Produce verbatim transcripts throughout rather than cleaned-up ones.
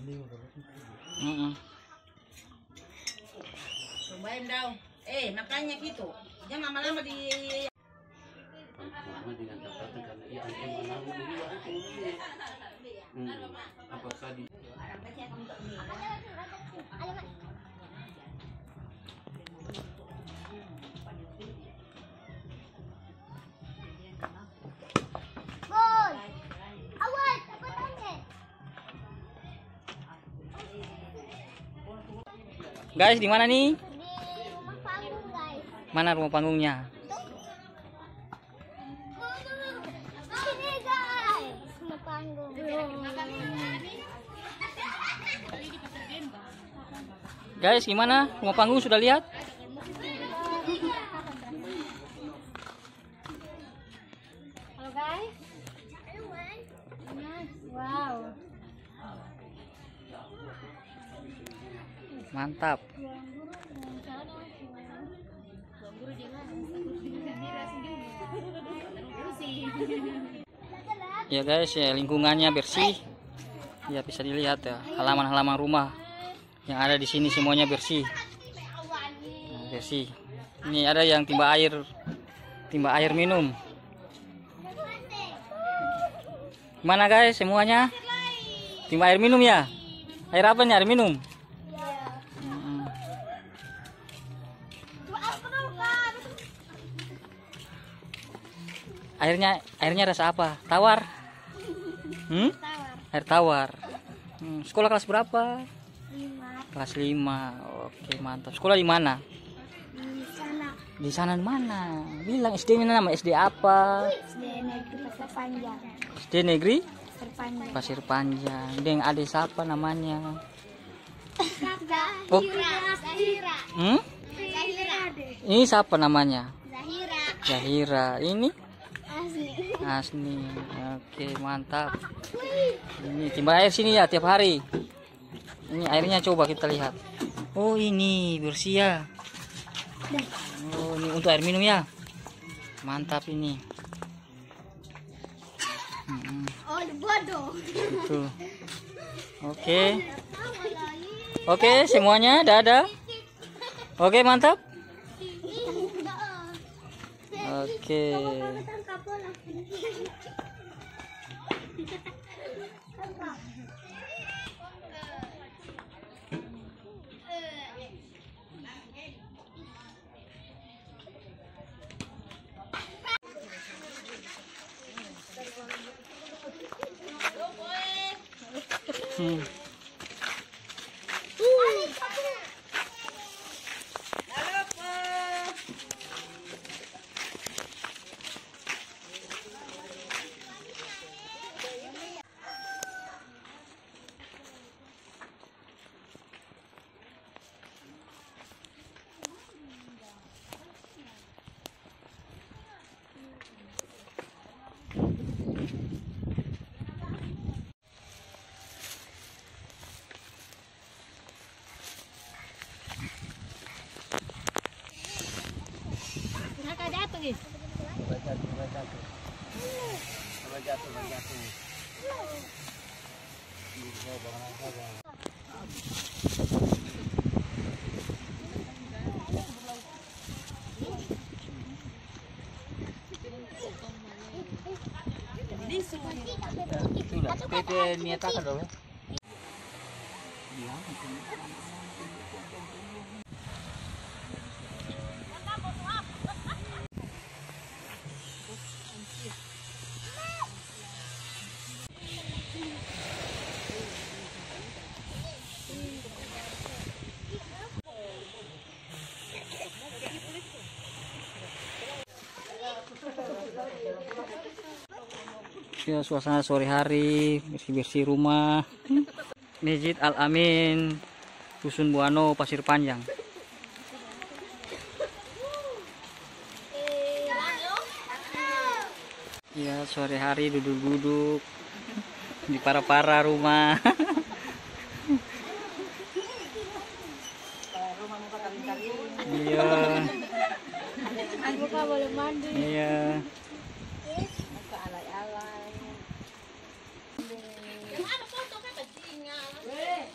Mm-mm. Cobain dong. Eh, makanya gitu. Jangan lama-lama di Mama dengan catatan karena iya, antum menabung dulu, antum dulu. Hmm, apa tadi? Gol. Awas, apa tanya? Guys, di mana nih? Di rumah panggung, guys. Mana rumah panggungnya? Tuh. Sini, guys. Rumah panggung. Guys, gimana? Rumah panggung sudah lihat? Halo, guys. Wow. Mantap. Ya, guys, ya, lingkungannya bersih. Ya, bisa dilihat ya, halaman-halaman rumah yang ada di sini semuanya bersih. Nah, bersih. Ini ada yang timba air, timba air minum. Mana, guys, semuanya? Timba air minum ya? Air apa nih, air minum? Mm-mm. Airnya, airnya rasa apa? Tawar? Hmm? Tawar. Air tawar. Hmm, sekolah kelas berapa? Lima. Kelas lima. Oke, mantap. Sekolah di mana? Di sana. Di sana di mana? Bilang S D-nya nama S D apa? S D Negeri Pasir Panjang. S D Negeri? Pasir Panjang. Pasir Panjang. Deng ade sapa namanya? Zahira. Oh. Zahira. Hmm? Zahira. Ini sapa namanya? Zahira. Zahira. Ini? Asni. Asni. Oke, mantap. Ini timba air sini ya tiap hari. Ini airnya coba kita lihat. Oh, ini bersih ya. Oh, ini untuk air minum ya. Mantap ini. Mm-mm. Oh, bodoh. Betul. Oke. Oke, semuanya, dadah. Oke, mantap. Oke. Hmm. Sudah, P P niat akang dolo. Ya, suasana sore hari, bersih-bersih rumah. Masjid Al Amin, Dusun Buano, Pasir Panjang. Ya, sore hari duduk-duduk di para-para rumah. Iya. Iya. Yang ada foto kan bajingan. Weh,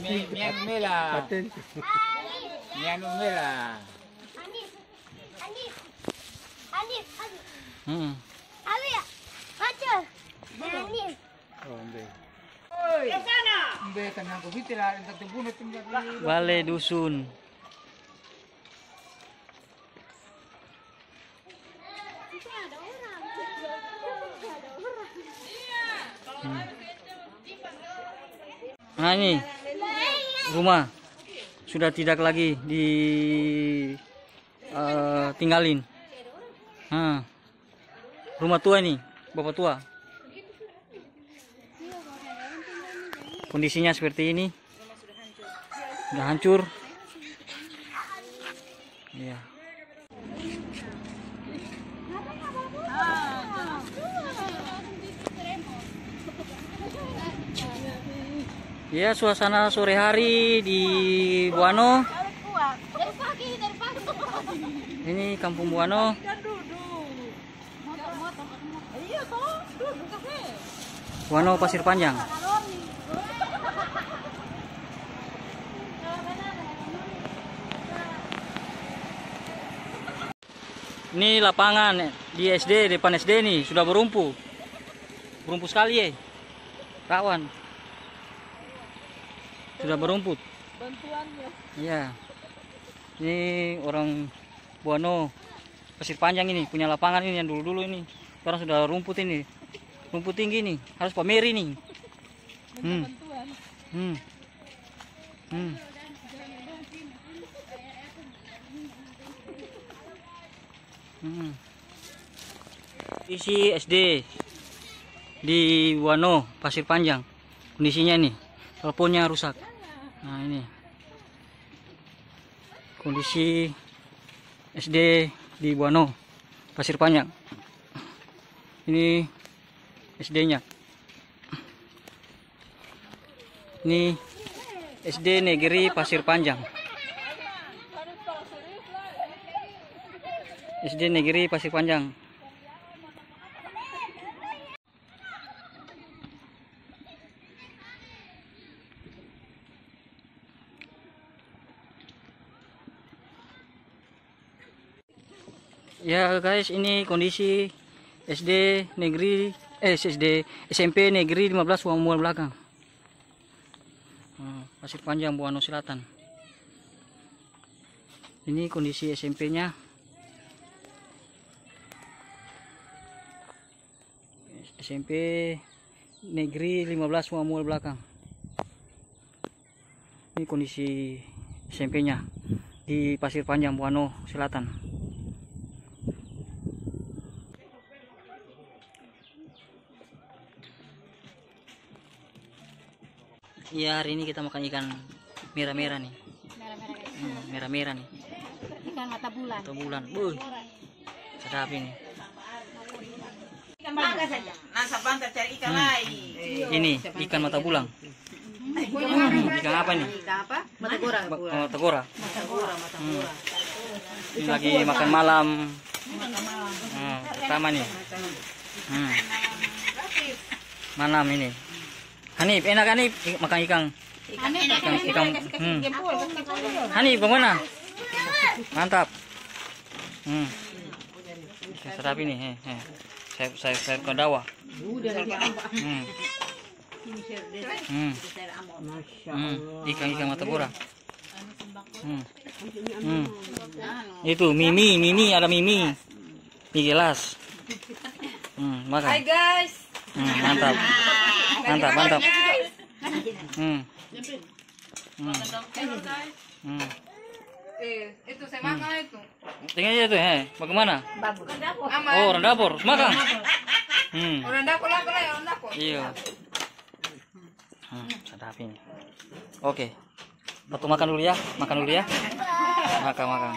Mi-, mian mela. Mian mela. Hmm. Bale dusun. Hmm. Nah, ini rumah sudah tidak lagi di, eh, tinggalin. Nah, rumah tua ini, bapak tua. Kondisinya seperti ini. Udah hancur. Iya. Ya, suasana sore hari di Buano. Ini Kampung Buano. Wano Pasir Panjang. Ini lapangan di S D, depan S D nih, sudah berumpu. Berumpu sekali, eh. Rawan. Sudah berumput. Iya. Ini orang Buano. Pasir Panjang ini, punya lapangan ini yang dulu-dulu ini. Sekarang sudah rumput ini. Rumput tinggi ini, harus pameri ini. Hmm. Hmm. Hmm. Hmm. Isi S D di Buano, Pasir Panjang. Kondisinya ini, teleponnya rusak. Nah, ini. Kondisi S D di Buano, Pasir Panjang. Ini S D-nya. Ini S D Negeri Pasir Panjang. S D Negeri Pasir Panjang. Ya, guys, ini kondisi S D negeri, eh, S D, S M P negeri lima belas Wamua Belakang. Hmm, Pasir Panjang, Buano Selatan. Ini kondisi S M P-nya. S M P Negeri lima belas Mual-Mual Belakang. Ini kondisi S M P-nya di Pasir Panjang, Buano Selatan. Iya, hari ini kita makan ikan merah-merah nih. Merah-merah, guys. Hmm, merah-merah nih. Ikan mata bulan. Mata bulan. Wuih. Sadap ini. Ikan bangka saja. Nah, sabanta cari ikan lain. Ini ikan mata bulan. Ikan apa nih? Ikan apa? Mata gora. Ba-, oh, mata gora. Mata gora, mata gora. Ini lagi makan malam. Hmm, pertama nih. Hmm. Malam ini. Hanif, enak, Hanif? I-, makan ikang. Hanif, ikang, ikang, hmm. Hanif, bagimana? Mantap. Hmm. Ikan sadap ini, he, he. Sayur, sayur, sayur kadawa. Hmm. Hmm. Hmm. Ikan, ikan mata gora. Hmm. Hmm. Itu, mie, mie, mie, mie, ada mie, mie. Mie gelas. Hmm, makan. Hai, guys. Hmm, mantap. Mantap, mantap. Hmm. Hmm. Hmm. Eh, itu saya makan itu. Tinggal aja tuh, he. Bagaimana? Bagus. Aman. Oh, orang dapur. Makan. Hmm. Orang dapur, orang dapur. Iya. Hmm, sadap ini. Oke. Waktu makan dulu ya, makan dulu ya. Makan, makan.